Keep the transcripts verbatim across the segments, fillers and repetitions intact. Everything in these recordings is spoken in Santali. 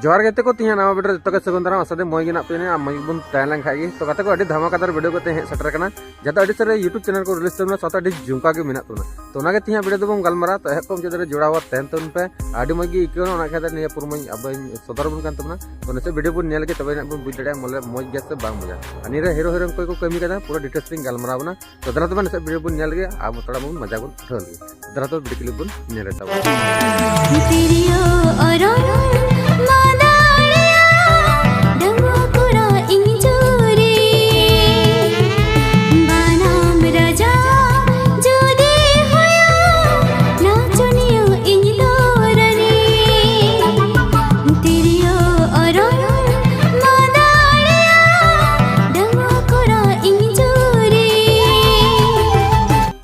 ᱡᱚᱦᱟᱨ ᱜᱮ ᱛᱮᱠᱚ, ᱛᱤᱦᱤᱧ ᱱᱟᱣᱟ ᱵᱷᱤᱰᱤᱭᱳ ᱨᱮ ᱡᱚᱛᱚ ᱜᱮ ᱥᱟᱹᱜᱩᱱ ᱫᱟᱨᱟᱢ᱾ ᱟᱥᱟ ᱫᱤᱧ ᱢᱚᱡᱽ ᱜᱮ ᱢᱮᱱᱟᱜ ᱯᱮᱭᱟ ᱟᱨ ᱢᱚᱡᱽ ᱜᱮᱵᱚᱱ ᱛᱟᱦᱮᱸ ᱞᱮᱱ ᱠᱷᱟᱡ ᱜᱮ᱾ ᱛᱚ ᱜᱟᱛᱮ ᱠᱚ, ᱟᱹᱰᱤ ᱫᱷᱟᱢᱟᱠᱟᱫᱟᱨ ᱵᱷᱤᱰᱤᱭᱳ ᱠᱟᱛᱮ ᱦᱮᱡ ᱥᱮᱴᱮᱨ ᱠᱟᱱᱟ, ᱡᱟᱦᱟᱸ ᱫᱚ ᱟᱹᱰᱤ ᱥᱟᱹᱨᱤ YouTube ᱪᱮᱱᱮᱞ ᱠᱚ ᱨᱤᱞᱤᱡᱽ ᱛᱟᱵᱚᱱᱟ, ᱥᱟᱶᱛᱮ ᱟᱹᱰᱤ ᱡᱚᱢᱠᱟᱣ ᱜᱮ ᱢᱮᱱᱟᱜ ᱛᱟᱵᱚᱱᱟ᱾ ᱛᱚ ᱚᱱᱟᱜᱮ ᱛᱤᱦᱤᱧ ᱵᱷᱤᱰᱤᱭᱳ ᱫᱚᱵᱚᱱ ᱜᱟᱞᱢᱟᱨᱟᱣᱟ᱾ ᱛᱚ ᱮᱦᱚᱵ ᱠᱷᱚᱱ ᱢᱩᱪᱟᱹᱫ ᱫᱷᱟᱹᱨᱤᱡ ᱡᱚᱲᱟᱣ ᱟᱨ ᱛᱟᱦᱮᱱ ᱛᱟᱵᱚᱱ ᱯᱮ, ᱟᱹᱰᱤ ᱢᱚᱡᱽ ᱜᱮ ᱟᱹᱭᱠᱟᱹᱣ ᱮᱱᱟ, ᱚᱱᱟ ᱠᱷᱟᱹᱛᱤᱨ ᱱᱤᱭᱟᱹ ᱯᱩᱨᱟᱹ ᱢᱚᱡᱽ ᱟᱵᱚᱧ ᱥᱚᱫᱚᱨ ᱟᱵᱚᱱ ᱠᱟᱱ ᱛᱟᱵᱚᱱᱟ᱾ ᱛᱚ ᱱᱤᱛᱚᱜ ᱵᱷᱤᱰᱤᱭᱳ ᱵᱚᱱ ᱧᱮᱞ ᱞᱮᱜᱮ, ᱛᱚᱵᱮ ᱱᱟᱜ ᱵᱚᱱ ᱵᱩᱡᱽ ᱫᱟᱲᱮᱭᱟᱜᱼᱟ ᱢᱚᱞᱮ ᱢᱚᱡᱽ ᱜᱮᱭᱟ ᱥᱮ ᱵᱟᱝ ᱢᱚᱡᱟ᱾ ᱟᱨ ᱱᱤᱭᱟᱹ ᱨᱮ ᱦᱤᱨᱳ ᱦᱤᱨᱳᱭᱤᱱ ᱚᱠᱚᱭ ᱠᱚ ᱠᱟᱹᱢᱤ ᱠᱟᱫᱟ, ᱯᱩᱨᱟᱹ ᱰᱤᱴᱮᱞᱥ ᱛᱤᱧ ᱜᱟᱞᱢᱟᱨᱟᱣ ᱵᱚᱱᱟ᱾ ᱛᱚ ᱫᱮᱞᱟ ᱛᱚᱵᱮ ᱱᱟᱥᱮ ᱵᱷᱤᱰᱤᱭᱳ ᱵᱚᱱ ᱧᱮᱞ ᱞᱮᱜᱮ ᱟᱨ ᱛᱷᱚᱲᱟ ᱵᱚᱱ ᱢᱚᱡᱟ ᱵᱚᱱ ᱩᱴᱷᱟᱹᱣ ᱞᱮᱜᱮ᱾ ᱫᱮᱞᱟ ᱛᱚᱵᱮ ᱵᱷᱤᱰᱤᱭᱳ ᱠᱞᱤᱯ ᱵᱚᱱ ᱧᱮᱞ ᱞᱮ ᱛᱟᱵᱚᱱᱟ᱾ ᱛᱤᱨᱭᱳ ᱚᱨᱚᱝ ᱢᱟᱫᱟᱲᱮᱭᱟ, ᱰᱟᱺᱜᱩᱣᱟᱹ ᱠᱚᱲᱟ ᱤᱧ ᱡᱩᱨᱤ, ᱵᱟᱱᱟᱢ ᱨᱟᱡᱟ ᱡᱩᱫᱤ ᱦᱩᱭᱩᱜ, ᱱᱟᱪᱚᱱᱤᱭᱟᱹ ᱤᱧ ᱫᱚ ᱨᱟᱹᱱᱤ᱾ ᱛᱤᱨᱭᱳ ᱚᱨᱚᱝ ᱢᱟᱫᱟᱲᱮᱭᱟ, ᱰᱟᱺᱜᱩᱣᱟᱹ ᱠᱚᱲᱟ ᱤᱧ ᱡᱩᱨᱤ᱾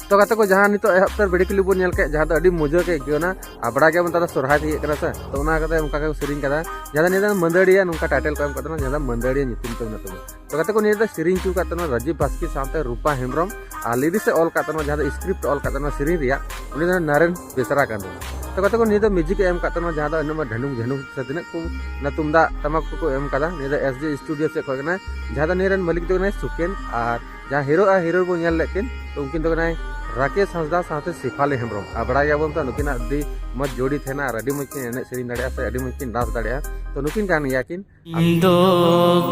ᱛᱚ ᱜᱟᱛᱮ ᱠᱚ, ᱡᱟᱦᱟᱸ ᱱᱤᱛᱚᱜ ᱮᱦᱚᱵ ᱩᱛᱟᱹᱨ ᱵᱷᱤᱰᱤᱭᱳ ᱠᱞᱤᱯ ᱵᱚᱱ ᱧᱮᱞ ᱠᱮᱫ, ᱡᱟᱦᱟᱸ ᱫᱚ ᱟᱹᱰᱤ ᱢᱚᱡᱟ ᱜᱮ ᱟᱹᱭᱠᱟᱹᱣ ᱮᱱᱟ᱾ ᱟᱨ ᱵᱟᱲᱟᱭ ᱜᱮᱭᱟᱵᱚᱱ, ᱱᱮᱛᱟᱨ ᱫᱚ ᱥᱚᱨᱦᱟᱭ ᱛᱤᱭᱳᱜ ᱠᱟᱱᱟ ᱥᱮ, ᱛᱚ ᱚᱱᱟ ᱠᱟᱛᱮ ᱚᱱᱠᱟ ᱜᱮ ᱥᱮᱨᱮᱧ ᱠᱟᱫᱟ, ᱡᱟᱦᱟᱸ ᱫᱚ ᱱᱤᱭᱟᱹ ᱫᱚ ᱢᱟᱹᱫᱟᱹᱲᱤᱭᱟᱹ ᱱᱚᱝᱠᱟ ᱴᱟᱭᱴᱮᱞ ᱠᱚ ᱮᱢ ᱠᱟᱫ ᱛᱟᱦᱮᱱᱟ, ᱡᱟᱦᱟᱸ ᱫᱚ ᱢᱟᱹᱫᱟᱹᱲᱤᱭᱟᱹ ᱧᱩᱛᱩᱢ ᱛᱮ ᱢᱮᱱᱟᱜ ᱛᱟᱵᱚᱱᱟ᱾ ᱛᱚ ᱜᱟᱛᱮ ᱠᱚ, ᱱᱤᱭᱟᱹ ᱫᱚ ᱥᱮᱨᱮᱧ ᱦᱚᱪᱚ ᱠᱟᱫ ᱛᱟᱦᱮᱱᱟ ᱨᱟᱡᱤᱵᱽ ᱵᱟᱥᱠᱮ ᱥᱟᱶᱛᱮ ᱨᱩᱯᱟ ᱦᱮᱢᱵᱨᱚᱢ, ᱟᱨ ᱞᱤᱨᱤᱠᱥ ᱮ ᱚᱞ ᱠᱟᱫ ᱛᱟᱦᱮᱱᱟ, ᱡᱟᱦᱟᱸ ᱫᱚ ᱥᱠᱨᱤᱯᱴ ᱚᱞ ᱠᱟᱫ ᱛᱟᱦᱮᱱᱟ ᱥᱮᱨᱮᱧ ᱨᱮᱭᱟᱜ, ᱩᱱᱤ ᱫᱚ ᱱᱟᱨᱮᱱ ᱵᱮᱥᱨᱟ ᱠᱟᱱ ᱛᱟᱵᱚᱱᱟ᱾ ᱛᱚ ᱜᱟᱛᱮ ᱠᱚ, ᱱᱤᱭᱟᱹ ᱫᱚ ᱢᱤᱣᱡᱤᱠ ᱮ ᱮᱢ ᱠᱟᱫ ᱛᱟᱦᱮᱱᱟ, ᱡᱟᱦᱟᱸ ᱫᱚ ᱤᱱᱟᱹᱜ ᱢᱟ ᱰᱷᱟᱹᱱᱩᱠ ᱡᱷᱟᱹᱱᱩᱠ ᱥᱮ ᱛᱤᱱᱟᱹᱜ ᱠᱚ ᱚᱱᱟ ᱛᱩᱢᱫᱟᱜ ᱴᱟᱢᱟᱠ ᱠᱚᱠᱚ ᱮᱢ ᱠᱟᱫᱟ, ᱱᱤᱭᱟᱹ ᱫᱚ ᱮᱥ ᱡᱮ ᱥᱴᱩᱰᱤᱭᱳ ᱥᱮᱫ ᱠᱷᱚᱱ ᱠᱟᱱᱟ, ᱡᱟᱦᱟᱸ ᱫᱚ ᱱᱤᱭᱟᱹ ᱨᱮᱱ ᱢᱟᱹᱞᱤᱠ ᱫᱚ ᱠᱟᱱᱟᱭ ᱥᱩᱠᱮᱱ, ᱟᱨ ᱡᱟᱦᱟᱸ ᱦᱤᱨᱳ ᱟᱨ ᱦᱤᱨᱳᱭᱤᱱ ᱵᱚᱱ ᱧᱮᱞ ᱞᱮᱫ ᱠᱤᱱ, ᱛᱚ ᱩᱱᱠᱤᱱ ᱫᱚ ᱠᱟᱱᱟᱭ ᱨᱟᱠᱮᱥ ᱦᱟᱸᱥᱫᱟ ᱥᱟᱶᱛᱮ ᱥᱮᱯᱷᱟᱞᱤ ᱦᱮᱢᱵᱨᱚᱢ᱾ ᱟᱨ ᱵᱟᱲᱟᱭ ᱜᱮᱭᱟᱵᱚᱱ ᱛᱚ, ᱱᱩᱠᱤᱱᱟᱜ ᱟᱹᱰᱤ ᱢᱚᱡᱽ ᱡᱳᱲᱤ ᱛᱟᱦᱮᱱᱟ ᱟᱨ ᱟᱹᱰᱤ ᱢᱚᱡᱽ ᱠᱤᱱ ᱮᱱᱮᱡ ᱥᱮᱨᱮᱧ ᱫᱟᱲᱮᱭᱟᱜᱼᱟ ᱥᱮ ᱟᱹᱰᱤ ᱢᱚᱡᱽ ᱠᱤᱱ ᱰᱟᱱᱥ ᱫᱟᱲᱮᱭᱟᱜᱼᱟ᱾ ᱛᱚ ᱱᱩᱠᱤᱱ ᱠᱟᱱ ᱜᱮᱭᱟ ᱠᱤᱱ᱾ ᱤᱧ ᱫᱚ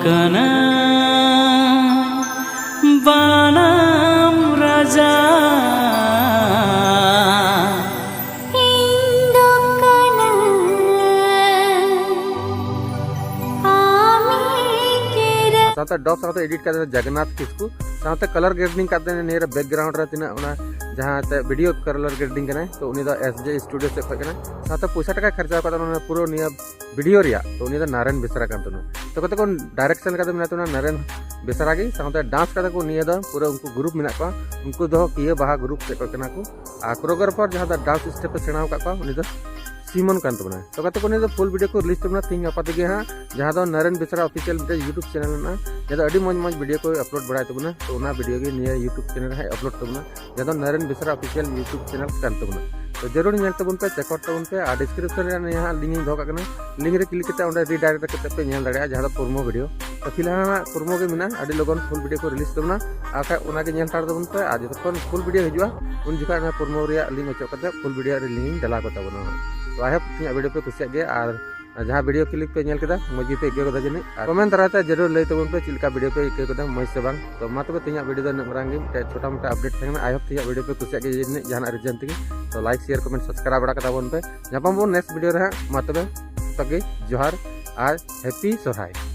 ᱠᱟᱱᱟ ᱵᱟᱱᱟᱢ ᱨᱟᱡᱟ, ᱤᱧ ᱫᱚ ᱠᱟᱱᱟ ᱟᱢᱤ ᱠᱮᱨᱟ᱾ ᱥᱟᱶᱛᱮ ᱰᱚᱵ ᱥᱟᱶᱛᱮ ᱮᱰᱤᱴ ᱠᱟᱛᱮ ᱡᱚᱜᱚᱱᱱᱟᱛᱷ ᱠᱤᱥᱠᱩ, ᱥᱟᱶᱛᱮ ᱠᱟᱞᱟᱨ ᱜᱨᱮᱰᱤᱝ ᱠᱟᱛᱮ ᱱᱤᱭᱟᱹ ᱨᱮ ᱵᱮᱠᱜᱨᱟᱣᱩᱱᱰ ᱨᱮ ᱛᱤᱱᱟᱹᱜ ᱚᱱᱟ ᱡᱟᱦᱟᱸ ᱛᱮ ᱵᱷᱤᱰᱤᱭᱳ ᱠᱟᱞᱟᱨ ᱜᱨᱮᱰᱤᱝ ᱠᱟᱱᱟᱭ, ᱛᱚ ᱩᱱᱤ ᱫᱚ ᱮᱥ ᱡᱮ ᱥᱴᱩᱰᱤᱭᱳ ᱥᱮᱫ ᱠᱷᱚᱱ ᱠᱟᱱᱟ᱾ ᱥᱟᱶᱛᱮ ᱯᱚᱭᱥᱟ ᱴᱟᱠᱟᱭ ᱠᱷᱚᱨᱪᱟ ᱠᱟᱫᱟ ᱚᱱᱟ ᱯᱩᱨᱟᱹ ᱱᱤᱭᱟᱹ ᱵᱷᱤᱰᱤᱭᱳ ᱨᱮᱭᱟᱜ, ᱛᱚ ᱩᱱᱤ ᱫᱚ ᱱᱟᱨᱮᱱ ᱵᱮᱥᱨᱟ ᱠᱟᱱ ᱛᱟᱵᱚᱱᱟ᱾ ᱛᱚ ᱜᱟᱛᱮ ᱠᱚ, ᱰᱟᱭᱨᱮᱠᱥᱚᱱ ᱠᱟᱛᱮ ᱢᱮᱱᱟᱜ ᱛᱟᱵᱚᱱᱟ ᱱᱟᱨᱮᱱ ᱵᱮᱥᱨᱟ ᱜᱮ, ᱥᱟᱶᱛᱮ ᱰᱟᱱᱥ ᱠᱟᱛᱮ ᱠᱚ, ᱱᱤᱭᱟᱹ ᱫᱚ ᱯᱩᱨᱟᱹ ᱩᱱᱠᱩ ᱜᱨᱩᱯ ᱢᱮᱱᱟᱜ ᱠᱚᱣᱟ, ᱩᱱᱠᱩ ᱫᱚ ᱠᱤᱭᱟᱹ ᱵᱟᱦᱟ ᱜᱨᱩᱯ ᱥᱮᱫ ᱠᱷᱚᱱ ᱠᱟᱱᱟ ᱠᱚ᱾ ᱟᱨ ᱠᱳᱨᱳᱜᱨᱟᱯᱷᱟᱨ ᱡᱟᱦᱟᱸ ᱫᱚ ᱰᱟᱱᱥ ᱥᱴᱮᱯ ᱮ ᱥᱮᱬᱟ ᱟᱠᱟᱫ ᱠᱚᱣᱟ, ᱩᱱᱤ ᱫᱚ ᱥᱤᱢᱚᱱ ᱠᱟᱱ ᱛᱟᱵᱚᱱᱟ᱾ ᱛᱚ ᱜᱟᱛᱮ ᱠᱚ, ᱱᱤᱭᱟᱹ ᱫᱚ ᱯᱷᱩᱞ ᱵᱷᱤᱰᱤᱭᱳ ᱠᱚ ᱨᱤᱞᱤᱡᱽ ᱛᱟᱵᱚᱱᱟ ᱛᱤᱦᱤᱧ ᱜᱟᱯᱟ ᱛᱮᱜᱮ ᱦᱟᱸᱜ, ᱡᱟᱦᱟᱸ ᱫᱚ ᱱᱟᱨᱮᱱ ᱵᱮᱥᱨᱟ ᱚᱯᱷᱤᱥᱤᱭᱟᱞ ᱢᱤᱫᱴᱮᱱ YouTube ᱪᱮᱱᱮᱞ ᱢᱮᱱᱟᱜᱼᱟ, ᱡᱟᱦᱟᱸ ᱫᱚ ᱟᱹᱰᱤ ᱢᱚᱡᱽ ᱢᱚᱡᱽ ᱵᱷᱤᱰᱤᱭᱳ ᱠᱚ ᱟᱯᱞᱳᱰ ᱵᱟᱲᱟᱭ ᱛᱟᱵᱚᱱᱟ᱾ ᱛᱚ ᱚᱱᱟ ᱵᱷᱤᱰᱤᱭᱳ ᱜᱮ ᱱᱤᱭᱟᱹ YouTube ᱪᱮᱱᱮᱞ ᱨᱮ ᱦᱟᱸᱜ ᱟᱯᱞᱳᱰ ᱛᱟᱵᱚᱱᱟ, ᱡᱟᱦᱟᱸ ᱫᱚ ᱱᱟᱨᱮᱱ ᱵᱮᱥᱨᱟ ᱚᱯᱷᱤᱥᱤᱭᱟᱞ YouTube ᱪᱮᱱᱮᱞ ᱠᱟᱱ ᱛᱟᱵᱚᱱᱟ᱾ ᱛᱚ ᱡᱟᱹᱨᱩᱲ ᱧᱮᱞ ᱛᱟᱵᱚᱱ ᱯᱮ, check out ᱛᱟᱵᱚᱱ ᱯᱮ᱾ ᱟᱨ description ᱨᱮ ᱱᱤᱭᱟᱹ ᱦᱟᱸᱜ link ᱤᱧ ᱫᱚᱦᱚ ᱠᱟᱜ ᱠᱟᱱᱟ, link ᱨᱮ click ᱠᱟᱛᱮ ᱚᱸᱰᱮ redirect ᱠᱟᱛᱮ ᱯᱮ ᱧᱮᱞ ᱫᱟᱲᱮᱭᱟᱜᱼᱟ, ᱡᱟᱦᱟᱸ ᱫᱚ promo video᱾ ᱛᱚ ᱯᱷᱤᱞᱦᱟᱞ ᱦᱟᱸᱜ promo ᱜᱮ ᱢᱮᱱᱟᱜᱼᱟ, ᱟᱹᱰᱤ ᱞᱚᱜᱚᱱ full video ᱠᱚ release ᱛᱟᱵᱚᱱᱟ᱾ ᱟᱨ ᱠᱷᱟᱡ ᱚᱱᱟᱜᱮ ᱧᱮᱞ ᱦᱟᱛᱟᱲ ᱛᱟᱵᱚᱱ ᱯᱮ, ᱟᱨ ᱡᱚᱛᱚᱠᱷᱚᱱ full video ᱦᱤᱡᱩᱜᱼᱟ ᱩᱱ ᱡᱚᱠᱷᱚᱱ ᱚᱱᱟ promo ᱨᱮᱭᱟᱜ link ᱚᱪᱚᱜ ᱠᱟᱛᱮ full video ᱨᱮ link ᱤᱧ ᱰᱟᱞᱟᱣ ᱠᱚ ᱛᱟᱵᱚᱱᱟ ᱦᱟᱸᱜ᱾ ᱛᱚ I hope ᱤᱧᱟᱹᱜ video ᱯᱮ ᱠᱩᱥᱤᱭᱟᱜ ᱜᱮᱭᱟ, ᱟᱨ ᱡᱟᱦᱟᱸ video clip ᱯᱮ ᱧᱮᱞ ᱠᱮᱫᱟ, ᱢᱚᱡᱽ ᱜᱮᱯᱮ ᱟᱹᱭᱠᱟᱹᱣ ᱠᱮᱫᱟ ᱡᱟᱹᱱᱤᱡ, ᱟᱨ comment ᱫᱟᱨᱟᱭ ᱛᱮ ᱡᱟᱹᱨᱩᱲ ᱞᱟᱹᱭ ᱛᱟᱵᱚᱱ ᱯᱮ ᱪᱮᱫ ᱞᱮᱠᱟ video ᱯᱮ ᱟᱹᱭᱠᱟᱹᱣ ᱠᱮᱫᱟ, ᱢᱚᱡᱽ ᱥᱮ ᱵᱟᱝ᱾ ᱛᱚ ᱢᱟ ᱛᱚᱵᱮ ᱛᱮᱦᱮᱧᱟᱜ video ᱫᱚ ᱤᱱᱟᱹᱜ ᱢᱟᱨᱟᱝ ᱜᱮ, ᱢᱤᱫᱴᱮᱡ ᱪᱷᱳᱴᱟ ᱢᱳᱴᱟ update ᱛᱟᱦᱮᱸ ᱠᱟᱱᱟ᱾ I hope ᱛᱮᱦᱮᱧᱟᱜ video ᱯᱮ ᱠᱩᱥᱤᱭᱟᱜ ᱜᱮᱭᱟ ᱡᱟᱹᱱᱤᱡ ᱡᱟᱦᱟᱱᱟᱜ reason ᱛᱮᱜᱮ᱾ ᱛᱚ like, share, comment, subscribe ᱵᱟᱲᱟ ᱠᱟᱛᱟ ᱵᱚᱱ ᱯᱮ᱾ ᱧᱟᱯᱟᱢ ᱵᱚᱱ next video ᱨᱮ ᱦᱟᱸᱜ᱾ ᱢᱟ ᱛᱚᱵᱮ ᱡᱚᱛᱚ ᱜᱮ ᱡᱚᱦᱟᱨ ᱟᱨ happy ᱥᱚᱨᱦᱟᱭ᱾